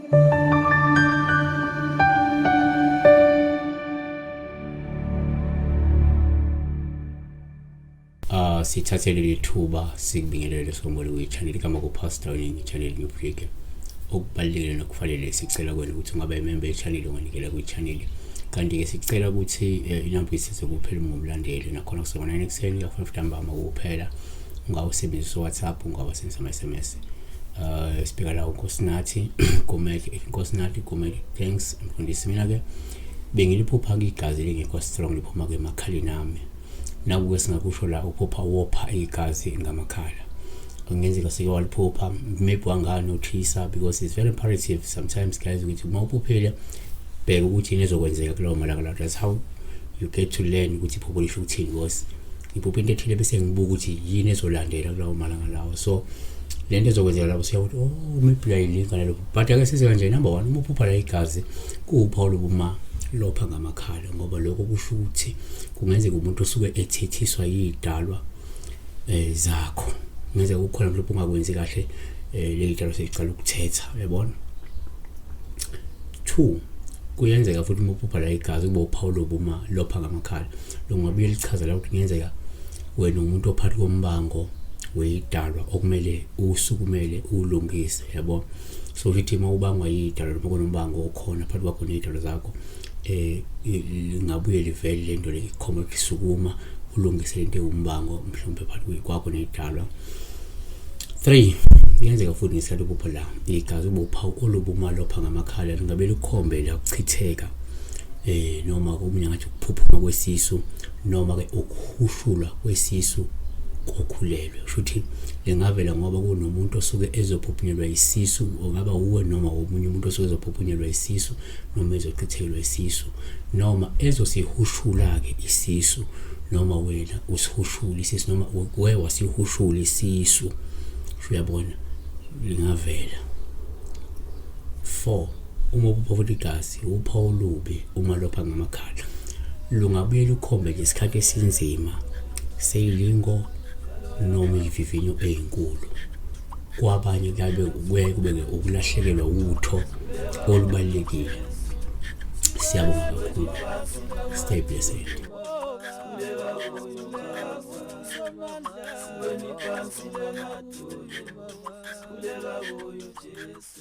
Sithathe leli thuba sikubingelele sombolo kwi-channel kaMaku Pastor Oningi channel Newflick. Okubalulekile nokufanele sicela kwena ukuthi ungabe member ye-channel, unganikela kwi-channel. Kanti-ke sicela ukuthi inamba isithe kuphela uma ungumlandeli, nakhona kusuka 9 ekuseni kuya 5 ntambama kuphela. Ungawusebenzisa uWhatsApp, ungawasebenzisa ama-SMS. Sibheka la uNkosinathi Gumede, Nkosinathi Gumede, thanks mfundisi. Mina-ke bengiliphupha-ke igazi lingekho strong liphuma-ke emakhaleni ami. Naku-ke singakusho la, uphupha wopha igazi ngamakhala. Kungenzeka sike waliphupha, maybe wanganothisa, because it's very imperative sometimes, guys, ukuthi uma uphuphile bheka ukuthi yini ezokwenzeka kulowo malanga lawo. That's how you get to learn ukuthi iphupho lisho ukuthini, because ngiphupha into ethile bese ngibuka ukuthi yini ezolandela kulawo malanga lawo. So le nto ezokwenzeka lapho siyakuthi, oh, maybe uyayilinka nalokho. But ake size kanje, number one, uma uphupha la igazi kuwuphawu lokuma lopha ngamakhala, ngoba lokho kusho ukuthi kungenzeka umuntu osuke ethethiswa yidalwa zakho. Kungenzeka kukhona mhlawumbe ungakwenzi kahle, leli dalwa seyicala ukuthetha, uyabona. Two, kuyenzeka futhi uma uphupha la igazi kube uphawu lobuma lopha ngamakhala, lungabuye lichaza la ukuthi kungenzeka wena umuntu ophakathi kombango weyidalwa okumele usukumele ulungise, yabo. So ukuthi uma ubangwa yidalwa noma kunombango okhona phakathi kwakho ney'dalwa zakho, lingabuye livele lento le ikhomba ukuthi sukuma ulungise lento ewumbango mhlawumbe phakathi kwakho ney'dalwa. Three, kuyenzeka futhi ngesikhathi uphupha la igazi kube uphawu olubuma lopha ngamakhala, lingabe likhombe la ukuchitheka noma komunye ngathi ukuphuphuma kwesisu, noma ke ukuhushulwa kwesisu kokhulelwe. Kusho ukuthi lingavela ngoba kunomuntu osuke ezophuphunyelwa isisu, ungaba uwe noma omunye umuntu osuke ezophuphunyelwa isisu noma ezochithelwa isisu noma ezosihushula-ke isisu, noma wena usihushula isisu noma we wasihushula isisu, uyabona, lingavela. Four, uma uphupha futhi igazi uphawu olubi uma lopha ngamakhala, lungabuye lukhombe nje isikhathi esinzima seyilingo noma ivivinyo ezinkulu. Kwabanye kuyabe kuyaye kube-ke ukulahlekelwa utho olubalulekile. Siyabonga kakhulu, stay blessed. Sikhuleka kuyo Jesu.